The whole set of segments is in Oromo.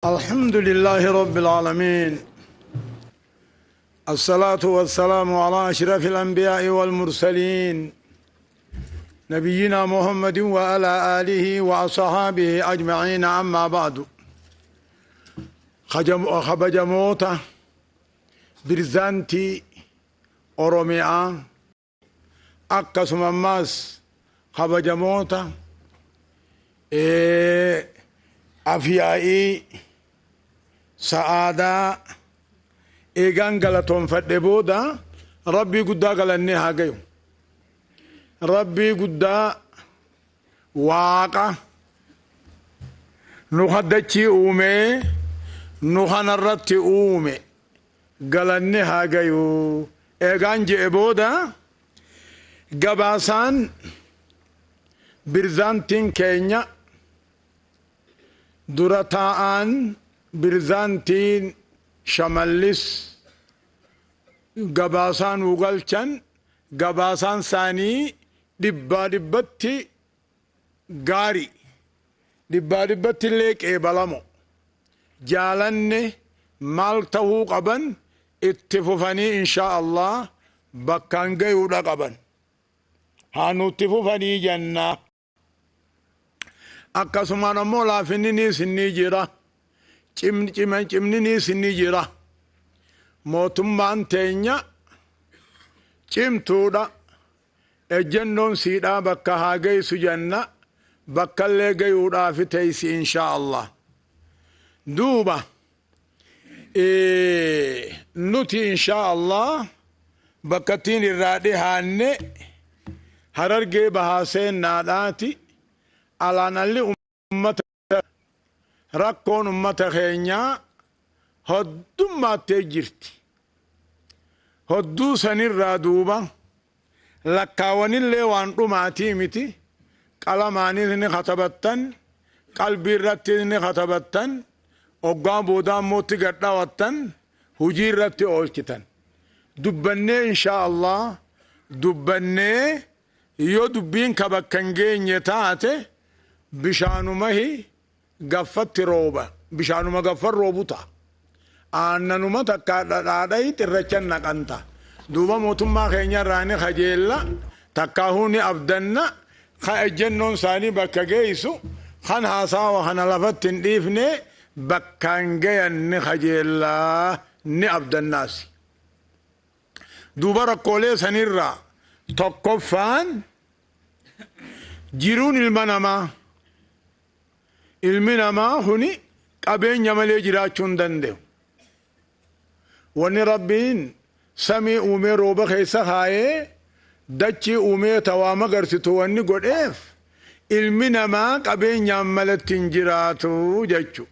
الحمد لله رب العالمين، الصلاة والسلام على أشرف الأنبياء والمرسلين، نبينا محمد وعلى آله وأصحابه أجمعين. أما بعد، خبجموتا برزانتي أوروميا أقسم أماس خبجموتا أفيائي sa'aadaa eegaan galatoonfadhe booda rabbii guddaa galannee haa gayu. Rabbii guddaa waaqa nu haddachii uumee nu kanarratti uume galannee haa gayu. Eegaan je'e booda gabaasaan birzaantiin keenya dura taa'aan birzaantiin Shamallis gabaasaan ugalchan gabaasaan saanii dhibbaa dhibbatti gaari dhibbaa dhibbatti illee qeebalamo jaalanne maal ta'uu qaban itti fufanii inshaa Allah bakkaan gayuudha qaban haa nutti fufanii jennaa. Akkasumaan ammoo laafinninis ni jira, cimninis ni jira. Mootummaan teenya cimtuudha, ejjennoon siidhaa bakka haa geessu jenna, bakkallee gayuudhaaf teessi inshaa Allah. Duuba nuti inshaa Allah bakkattiin irraa dhihaanne Harargee bahaa seennaadhaati. Alaanalli ummata rakkoon ummata keenyaa hoddummaattee jirti. Hodduu sanirraa duuba lakkaawanillee waan dhumaatii miti, qalamaanis ni katabattan, qalbii irrattis ni katabattan, oggaa boodaa immoo itti gadhawattan, hujii irratti oolchitan. Dubbannee inshaa Allah dubbannee yoo dubbiin ka bakka hin geenye taate bishaanumahi gaffatti rooba, bishaanuma gaffan roobu ta'a. Aannanuma takka dhadhaadhayi xirracha naqanta. Duuba mootummaa keenya irraa ni kajeella, takkaahuu ni abdanna, ka ejjennoon isaanii bakka geessu kan haasawa kana lafatti hin dhiifne bakkaan gayan ni kajeellaa ni abdannaasi. Duuba rakkoolee sanirraa tokkoffaan jiruun ilma namaa. Ilmi namaa kuni qabeenya malee jiraachuu hin danda'u. Wanni Rabbiin samii uumee rooba keessa kaayee dachii uumee tawaa magarsitu wanni godheef ilmi namaa qabeenyaan malatti hin jiraatu jechu.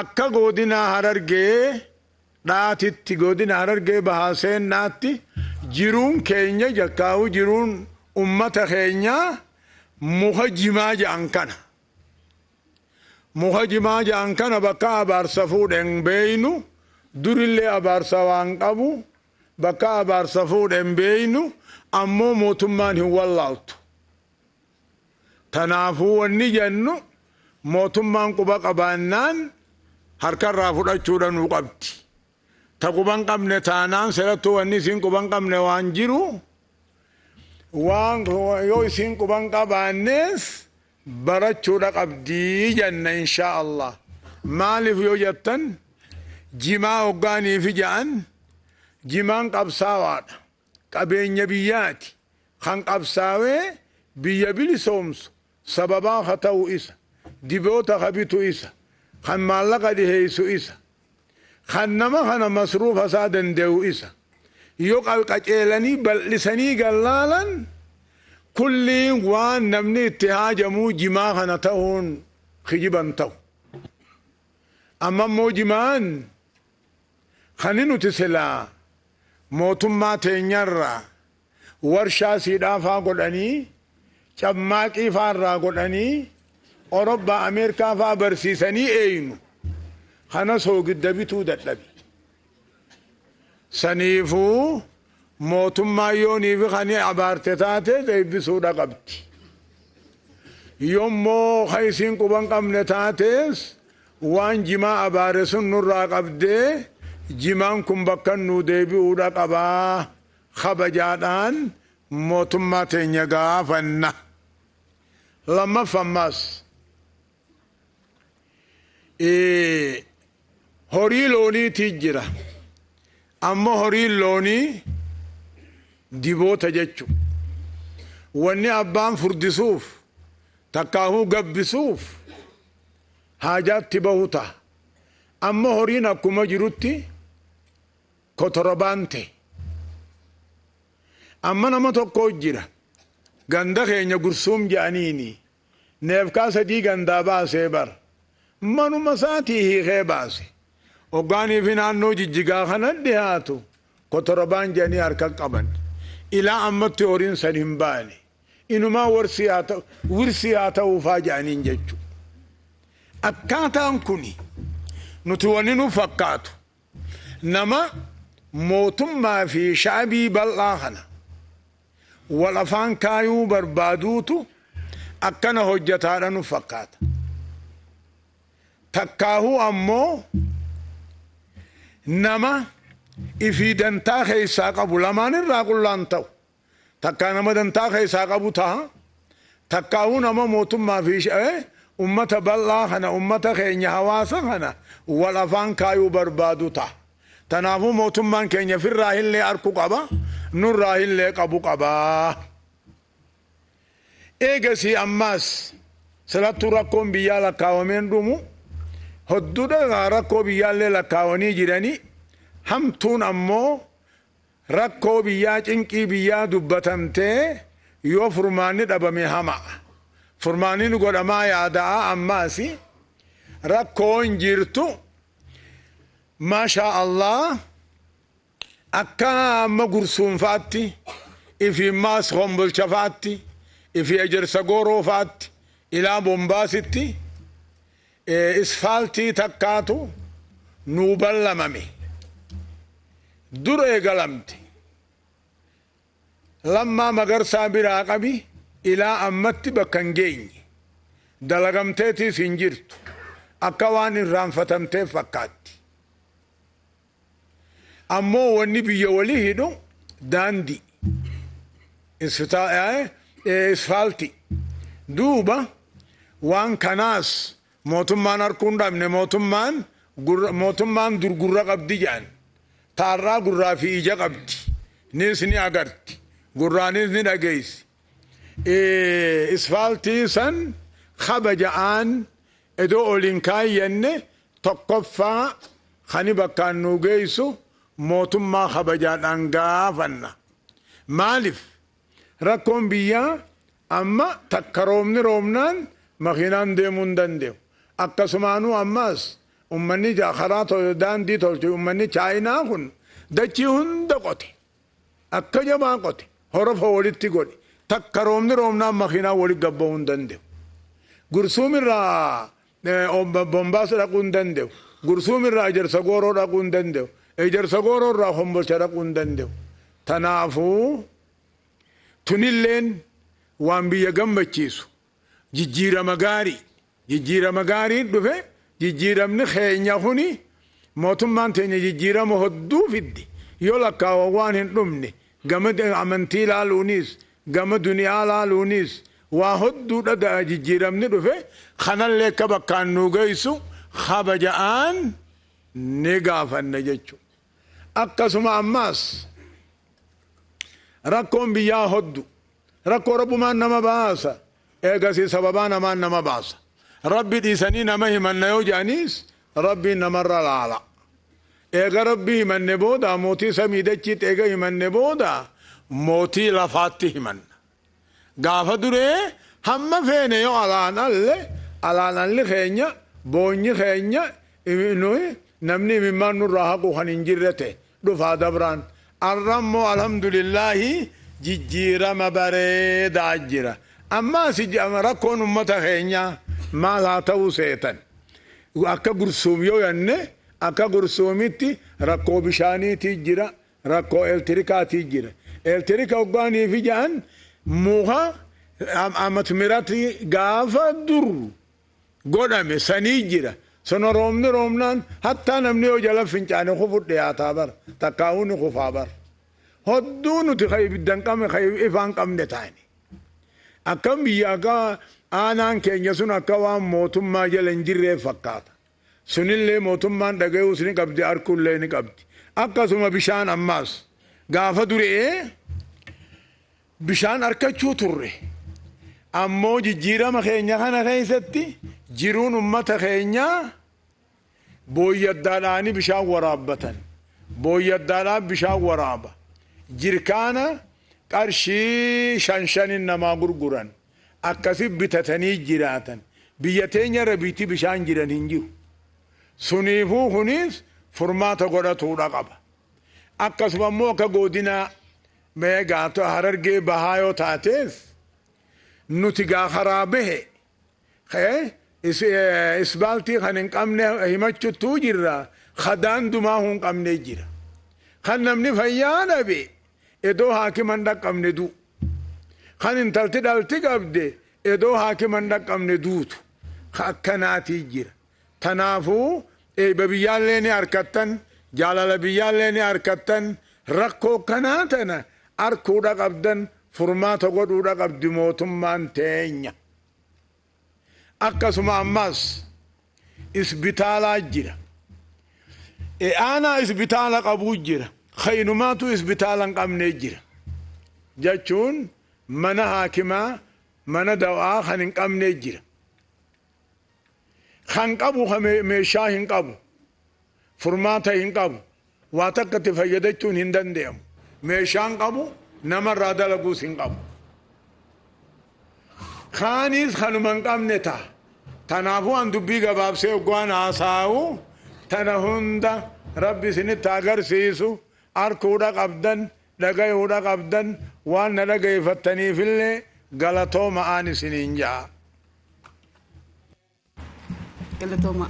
Akka godina Harargee dhaatitti, godina Harargee bahaa seennaatti jiruun keenya jakkaa'u jiruun ummata keenyaa muka jimaa jedhan kana. Muka jimaa jedhan kana bakka abaarsa fuudhen beeynu, durillee abaarsa waan qabu bakka abaarsa fuudhen beeynu, ammoo mootummaan hin wallaaltu. Tanaafuu wanni jennu mootummaan quba qabaannaan harkarraa fudhachuudha nuu qabdi. Ta quban qabne taanaan serattuu wanni isiin quban qabne waan jiru waan yoo isiin quban qabaannees barachuudha qabdii jenna inshaa Allah. Maaliif yoo jettan jimaa hoggaaniif ja'an jimaan qabsaawaadha. Qabeenya biyyaati. Kan qabsaawee biyya bilisoomsu sababaa ha ta'u isa. Diboota ha bitu isa. Kan maallaqa dhiheessu isa. Kan nama kana masruufa isaa danda'u isa. Yoo qaceelanii bal'isanii gallaalan kulliin waan namni itti haajamuu jimaa kana ta'uun kijiban ta'u. Amma immoo jimaan kan nuti silaa mootummaa teenyarraa warshaa siidhaafaa godhanii cammaaqii faarraa godhanii Orobbaa Ameerikaa faa barsiisanii eeynu kana soogidda bituu dadhabe. Saniifuu mootummaa yoonii fi kan abaarte taate eebbisuudha qabdi. Yommoo kan isiin quban qabne taates Waan jimaa abaare sun nurraa qabdee jimaan kun bakka nuu deebi'uudha qabaa kabajaadhaan mootummaa teenya gaafanna. Lammaffammaas horii looniitii jira. Amma horiin loonii diboota jechu. Wanni abbaan furdisuuf takkaahuu gabbisuuf haajaatti bahu ta'a. Amma horiin akkuma jirutti kotorobaan ta'e. Amma nama tokko jira. Ganda keenya Gursuum jedhaniini. Neefkaa 3 gandaa baasee bara. Manuma isaatii hiikee baase. Hoggaanii fi naannoo Jijjigaa kana dhiyaatu kotorobaan jedhanii harka qaban. Ilaa ammatti horiin san hin baane. Inumaa wirsii haa ta'uufaa jedhaniin jechuudha. Akkaataan kuni nuti wanni nu fakkaatu nama mootummaa fi shaabii bal'aa kana wal afaan kaayuu barbaaduutu akkana hojjetaadha nu fakkaata. Takkaahuu ammoo nama ifii dantaa keessaa qabu lamaan irraa qullaan ta'u. Takkaa nama dantaa keessaa qabu ta'a. Takkaahuu nama mootummaa fi ummata bal'aa kana ummata keenya hawaasa kana wal afaan kaayuu barbaadu ta'a. Tanaafuu mootummaan keenya firraa illee arku qaba, nurraa illee qabu qaba. Eegasii ammaas silattuu rakkoon biyyaa lakkaawameen dhumu hodduudha rakkoo biyyaallee lakkaawanii jiranii hamtuun ammoo rakkoo biyyaa cinqii biyyaa dubbatamtee yoo furmaanni dhabame hama. Furmaanni nu godhamaa yaada'a ammaas rakkoon jirtu maashaa Allah akka amma Gursuunfaatti ifi maas Hombolchafaatti ifi Ejersa Gooroofaatti ilaa Bombaasitti isfaaltii takkaatu nuu ballamame. Dur eegalamte. Lammaa Magarsaa biraa qabi ilaa ammatti bakka hin geenye. Dalagamteetiis hin jirtu. Akka waan irraanfatamteef fakkaatti. Ammoo wanni biyya walii hidhu daandii. Isfaaltii. Duuba waan kanaas mootummaan harkuu hin dhabne mootummaan dur gurra qabdi jedhan. Taarraa gurraa fi ija qabdi. Nis ni agarti. Gurraanis ni dhageessi. Isfaaltii san kabaja'aan idoo oliin kaayyanne tokkoffaa kani bakkaan nu geessu mootummaa kabajaadhaan gaafanna. Maaliif rakkoon biyyaa amma takka roobni roobnaan makiinaan deemuu hin danda'u. Akkasumaanuu ammaas ummanni karaa daandii tolche ummanni Chaayinaa kun dachii hunda qote. Akka jabaa qote. Horofa walitti godhe. Takka roobni roobnaan makiinaan walitti gabba'uu hin danda'u. Gursuumirraa Bombaas dhaquu hin danda'u. Gursuumirraa Ejersa Gooroo dhaquu hin danda'u. Ejersa Gooroo irraa Hombolcha dhaquu hin danda'u. Tanaafuu tunilleen waan biyya gammachiisu jijjiirama gaarii jijjiirama gaariin dhufe jijjiiramni keenya kuni mootummaan teenya jijjiirama hodduu fiddi yoo lakkaawa waan hin dhumne gama amantii laaluunis gama duniyaa laaluunis waa hodduudha jijjiiramni dhufe kanallee akka bakkaan nu geessu kabaja'aan ni gaafanna jechuudha. Akkasuma ammaas rakkoon biyyaa hoddu rakkoo rabbumaan nama baasa eegasii sababaa namaan nama baasa. Rabbi dhiisanii nama himanna yoo jedhaniis rabbiin namarra laala. Eega rabbi himanne booda mootii samii dachiitti eega himanne booda mootii lafaatti himanna. Gaafa duree hamma feene yoo alaan alle alaan alli keenya boonyi keenya namni imimmaan nurraa haqu kan hin jirre ta'e dhufaa dabraan. Arrammoo alhamdulillaahi jijjiirama bareedaa jira. Ammaas rakkoon uummata keenyaa maal haa ta'uu seetan. Akka Gursuum yoo jenne akka Gursuumitti rakkoo bishaaniitii jira rakkoo elektirikaatii jira. Elektirika hoggaanii fi ja'an muka amatmirati gaafa dur godhame sanii jira. Sono roobni roobnaan hattaa namni yoo jala fincaane kufu dhiyaataa bara, takkaa'uu ni kufaa bara. Hodduu nuti ka ibidda hin qabne, ka ifaa hin qabne taane. Akkam biyya akka aanaan keenya sun akka waan mootummaa jala hin jirree fakkaata. Sunillee mootummaan dhagayuus ni qabdi, arkuullee ni qabdi. Akkasuma bishaan ammaas gaafa duree bishaan arkachuu turre. Ammoo jijjiirama keenya kana keessatti jiruun ummata keenyaa booyyaddaadhaani bishaan waraabbatan. Booyyaddaadhaan bishaan waraaba. Jirkaana qarshii 5 5n namaa gurguran. Akkasi bitatanii jiraatan. Biyya teenya irra biitti bishaan jiran hin jiru. Suniifuu kunis furmaata godhatuudha qaba. Akkasuma immoo akka godinaa mee gaatoo Harargee Bahaa yoo taatees nuti gaa karaa bahe isbaaltii kan hin qabne himachuttuu jirra, kadaan dumaa hin qabne jira. Kan namni fayyaa dhabe edoo haakima hin dhaqqabne du'u. Kan intalti dhalti qabde edoo haakima hin dhaqqabne duutu. Akkanaatii jira. Tanaafuu eeyba biyyaallee ni arkattan, jaalala biyyaallee ni arkattan, rakkoo kanaa tana arkuudha qabdan, furmaata godhuudha qabdi mootummaan teenya. Akkasuma ammas isbitaalaa jira. Aanaa isbitaala qabuu jira. Kainumaatu isbitaala hin qabne jira. Jechuun mana haakimaa, mana dawaa kan hin qabne jira. Kan qabu meeshaa hin qabu. Furmaata hin qabu. Waa takka itti fayyadachuun hin danda'amu. Meeshaan qabu, namarraa dalaguus hin qabu. Kaanis kanuma hin qabne ta'a. Tanaafuu an dubbii gabaabsee hoggaan haasa'u, tana hunda Rabbi isinitti agarsiisu, arkuudha qabdan, dhagayuudha qabdan, waan na dhageeffattaniifillee galatooma aan isiniin ja'a. Galatooma.